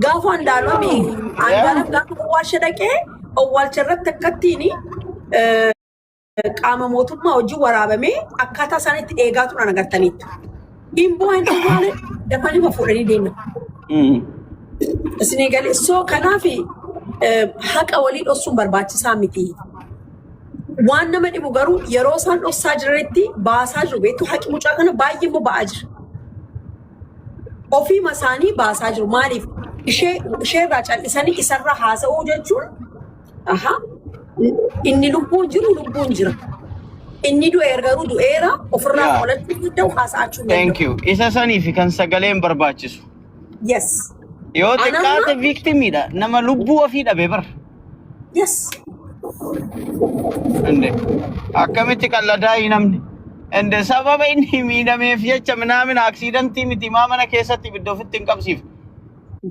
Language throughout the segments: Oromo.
Gaafa Andaalami Andaalam gaafa owwaalcha dhaqee owwaalcha irratti akkattiin qaama mootummaa wajjin waraabamee akkaataa isaan itti eegaa turan agartaniittu. Hin bu'an awwaale dafanii ma fuudhanii deeman. Isinii galee soo kanaaf haqa walii dhoksuun barbaachisaa miti. Waan nama dhibu garuu yeroo isaan dhoksaa jiranitti baasaa jiru beektu haqi mucaa kana baay'ee immoo ba'aa jira. Ofiima isaanii baasaa jiru. Maaliif? Ishee isheerraa cal'isanii isarraa haasa'uu jechuun aha inni lubbuun jiru lubbuun jira. Inni du'eera garuu du'eera ofirraa qolachuu hin danda'u haasa'achuu hin Thank danda'u. you. Isa saniif kan sagaleen barbaachisu. Yes. Yoo Anamma xiqqaate viiktimiidha. Nama lubbuu ofii dhabe bar. Yes. Inde akkamitti qalladaayi namni? Inde sababa inni miidhameef jecha minaamin aksiidantii miti maa mana keessatti ibidda ofitti hin qabsiifne.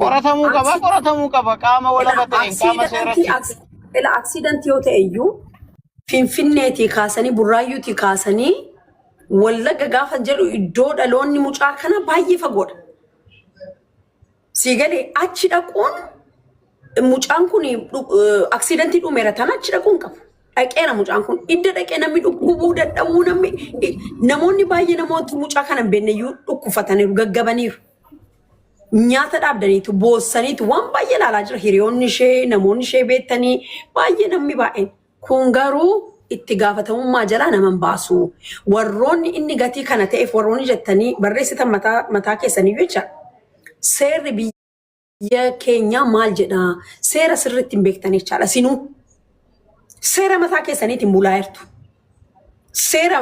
Qoratamuu qaba, qoratamuu qaba. Qaama walaba ta'een, qaama seeratti. Ila aksiidantii yoo ta'e iyyuu Finfinneetii kaasanii Burraayyuutii kaasanii Wallagga gaafa jedhu iddoo dhaloonni mucaa kana baay'ee fagoodha. Sii galee achi dhaquun mucaan kun aksiidantii dhumeera tana achi dhaquu hin qabu. Dhaqeera mucaan kun idda dhaqee namni dhukkubuu dadhabuu namni namoonni baay'ee namoota mucaa kana hin beekne iyyuu dhukkufataniiru gaggabaniiru. Nyaata dhaabdaniitu boossaniitu waan baay'ee ilaalaa jira hiriyoonni ishee namoonni ishee beektanii baay'ee namni baay'een. Kun garuu itti gaafatamummaa jalaa nama hin baasu. Warroonni inni gatii kana ta'eef warroonni jettanii barreessitan mataa mataa keessanii jecha seerri biyya keenyaa maal jedha seera sirriitti hin beektan jechaadha sinuu seera mataa keessaniitiin bulaa jirtu. Seera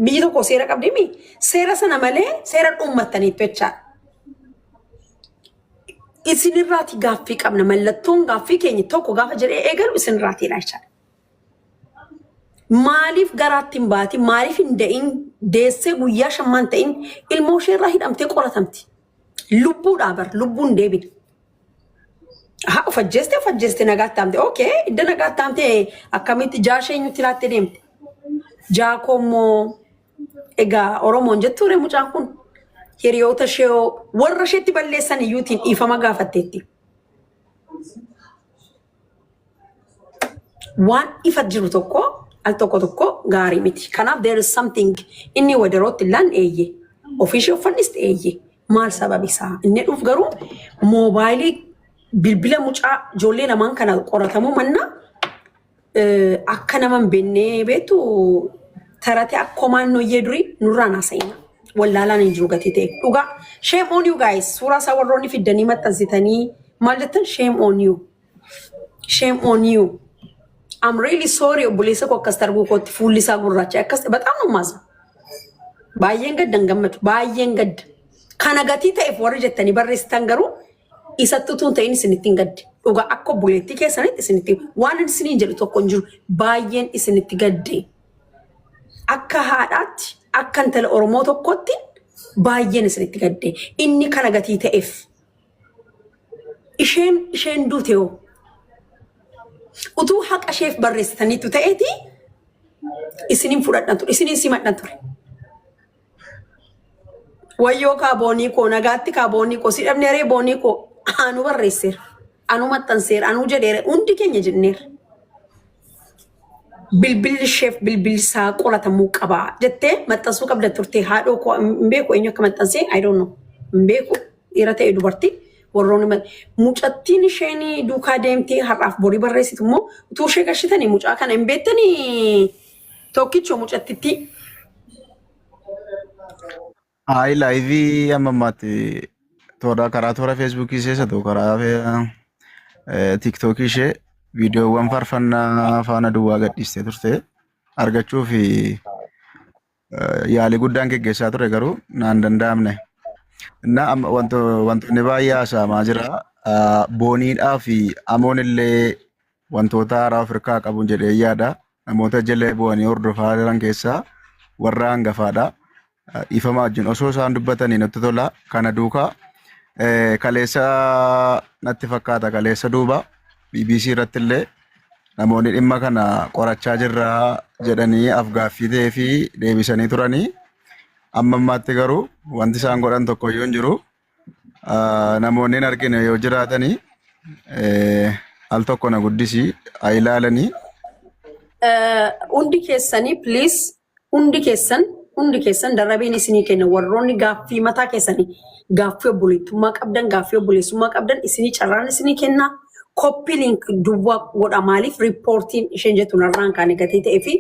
biyyi tokko seera qabdimi seera sana malee seera dhuunfattaniitu jechaadha. Isinirraati gaaffii qabna. Mallattoon gaaffii keenya tokko gaafa jedhee eegalu isinirraatiidha jechaadha. Maaliif garaatti hin baatin, maaliif hin da'in, deessee guyyaa shammaan ta'in ilmoo ishee irraa hidhamtee qoratamti. Lubbuudhaa bar, lubbuun deebina. Haa of ajjeeste of ajjeeste nagaatti haamte. Okay, idda nagaatti haamte akkamitti jaashee eenyutti laattee deemte? Jaakoo immoo Egaa Oromoon jettuure mucaan kun hiriyoota ishee warra isheetti balleessan iyyuutiin dhiifama gaafatteetti. Waan ifa jiru tokko al tokko tokko gaarii miti. Kanaaf there is something inni wadarootti illaan eeyye. Ofii ishee uffanniste eeyye. Maal sababi isaa? Inni dhuuf garuu moobaayilii bilbila mucaa ijoollee lamaan kana qoratamuu mannaa akka nama hin beeknee beektu tarate akkoo maannoyyee durii nurraan haasa'ina. Wallaalaan hin jiru gatii ta'e. Dhugaa shame on you guys. Suuraa isaa warroonni fiddanii maxxansitanii maal jettan shame on you. Shame on you. I'm really sorry obboleessa koo akkas targuu kootti fuulli isaa gurraacha akkas በጣም ነው የማዝነው። Baay'een gadda hin gammadu. Baay'een gadda. Kana gatii ta'eef warri jettanii barreessitan garuu Isatti utuu hin ta'in isinitti hin gadde. Dhugaa akka obboleettii keessanitti isinitti waan inni isiniin jedhu tokko hin jiru. Baay'een isinitti gadde. Akka haadhaatti akka intala Oromoo tokkotti baay'een isinitti gadde. Inni kana gatii ta'eef. Isheen isheen duute hoo? Utuu haqa isheef barreessitaniitu ta'eeti isiniin fudhadhan ture. Isiniin simadhan ture. Wayyoo kaa boonii koo nagaatti kaa boonii koo si dhabnee ree boonii koo anuu barreesseera. Anuu maxxanseera. Anuu jedheera. Hundi keenya jenneera. Bilbilli isheef bilbilli isaa qoratamuu qaba jettee maxxansuu qabda turte haadhoo koo hin beeku eenyu akka maxxansee I don't know hin beeku dhiira ta'e dubartii warroonni mucattiin isheen duukaa deemtee har'aaf borii barreessitu immoo utuu ishee gashitanii mucaa kana hin beektanii tokkichoo mucattittii. Hayi laayivii amma ammaatti toora karaa toora feesbuukii ishees haa ta'u karaa tiiktookii ishee viidiyoowwan faarfannaa faana duwwaa gadhiistee turte argachuuf yaalii guddaan geggeessaa ture garuu naan danda'amne. Innaa amma wantoonni baay'ee haasa'amaa jira. Booniidhaa fi amoon illee wantoota haaraa of harkaa qabu jedhee yaada. Namoota jala bu'anii hordofaa jiran keessaa warra hangafaadha. Dhiifama wajjin osoo isaan dubbatanii natti tola. Kana duukaa kaleessa natti fakkaata kaleessa duuba BBC irratti illee namoonni dhimma kana qorachaa jirra jedhanii afgaaffii ta'ee fi deebisanii turanii. Amma ammaatti garuu wanti isaan godhan tokko iyyuu hin jiru. Namoonni hin argine yoo jiraatanii al tokko na guddisii haa ilaalanii. Hundi keessanii, please, hundi keessan darabeen isinii kenna. Warroonni gaaffii mataa keessanii, gaaffii obboleettummaa qabdan, gaaffii obboleessummaa qabdan, isinii carraan isinii kenna. Copy link duwwaa godha. Maaliif riippoortiin isheen jettu narraan kaane gatii ta'ee fi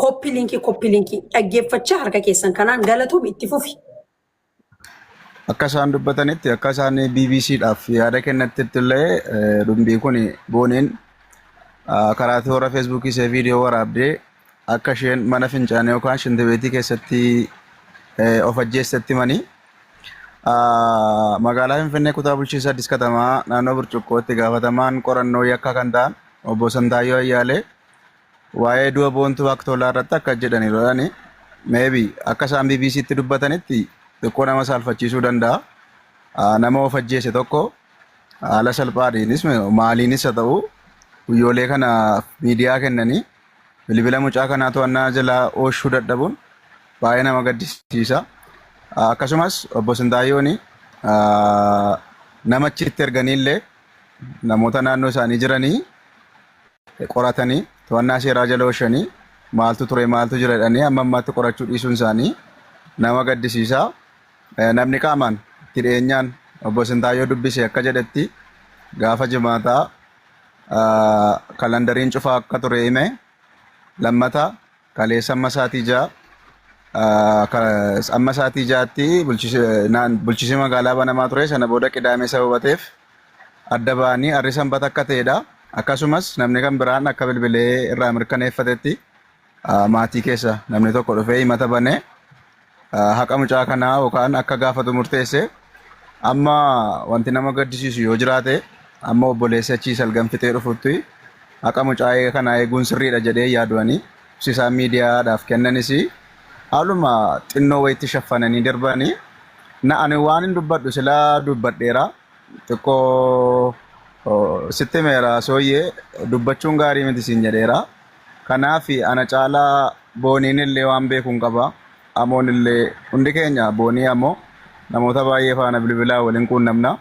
copy linkii, copy linkii dhaggeeffachaa harka keessan kanaan. Galatuuf itti fufi. Akka isaan dubbatanitti, akka isaan BBCdhaaf yaada kennanitti illee, dubbii kun Booniin karaa toora Feesbuukii ishee viidiyoo waraabdee akka isheen mana fincaanii yookaan shintibeetii keessatti of ajjeestetti himanii. Magaalaa Finfinnee, kutaa bulchiinsa Addis Katamaa, naannoo Burcuqqootti gaafatamaan qorannoo yakkaa kan ta'an obbo Santaayyoo Ayyaalee waa'ee du'a Boontuu Waaqtolaa irratti akka jedhaniiru. Maybe akka isaan BBCtti dubbatanitti xiqqoo nama saalfachiisuu danda'a. Nama of ajjeese tokko haala salphaadhaanis maaliinis haa ta'u guyyoolee kana miidiyaa kennanii bilbila mucaa kanaa to'annaa jalaa oolchuu dadhabuun baay'ee nama gaddisiisa. Akkasumas obbo Sintaayyoon nama achitti erganiillee namoota naannoo isaanii jiranii qoratanii to'annaa seeraa jala oolchanii maaltu ture, maaltu jira jedhanii amma ammaatti qorachuu dhiisuun isaanii nama gaddisiisa. Namni qaamaan itti dhiyeenyaan obbo Sintaayyoo dubbise akka jedhetti, gaafa Jimaataa kalandariin cufaa akka ture hime. Lammata kaleessa amma sa'aatii 6tti bulchiinsi magaalaa banamaa ture. Sana booda Qidaamee sababa ta'eef adda ba'anii har'i Sanbata akka ta'edha. Akkasumas namni kan biraan akka bilbilee irraa mirkaneeffatetti, maatii keessa namni tokko dhufee himata banee haqa mucaa kanaa yookaan akka gaafatu murteesse. Amma wanti nama gaddisiisu yoo jiraate, amma obboleessi achii salgan fixee dhufutti haqa mucaa kanaa eeguun sirriidha jedhee yaadu'anii isaan miidiyaadhaaf kennanis haaluma xinnoo wayitti shaffananii darbanii. Na ani waan hin dubbadhu silaa dubbadheera, xiqqoo sitti meera sooyyee dubbachuun gaarii miti siin jedheera. Kanaaf ana caalaa Booniin illee waan beekuun qaba. Amoon illee, hundi keenya, Boonii ammoo namoota baay'ee faana bilbilaa waliin quunnamna.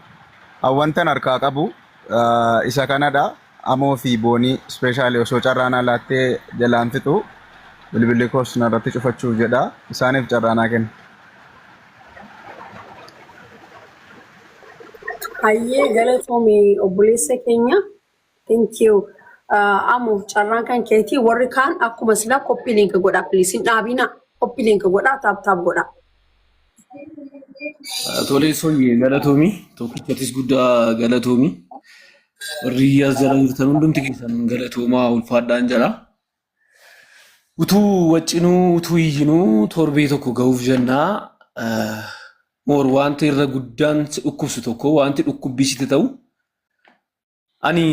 Wantan harkaa qabu isa kanadha. Amoo fi Boonii specially osoo carraanaa laattee jalaan fixu, bilbilli koos narratti cufachuuf jedha. Isaaniif carraanaa kenna. Hayyee, galatoomii obboleessa keenya. Thank you. Amu, carraan kan keetii. Warri kaan akkuma silaa copy link godhaa, please, hin dhaabina. Copy link godhaa, tap tap godhaa. Tolee sooyyee, galatoomii. Tokkichatis guddaa galatoomii. Warri as jala jirtan hundumti keessan galatoomaa, ulfaadhaan jedha. Utuu waccinuu, utuu iyyinuu torbee tokko ga'uuf jennaa. Moor wanti irra guddaan si dhukkubsu tokko, wanti dhukkubbii sitti ta'u, ani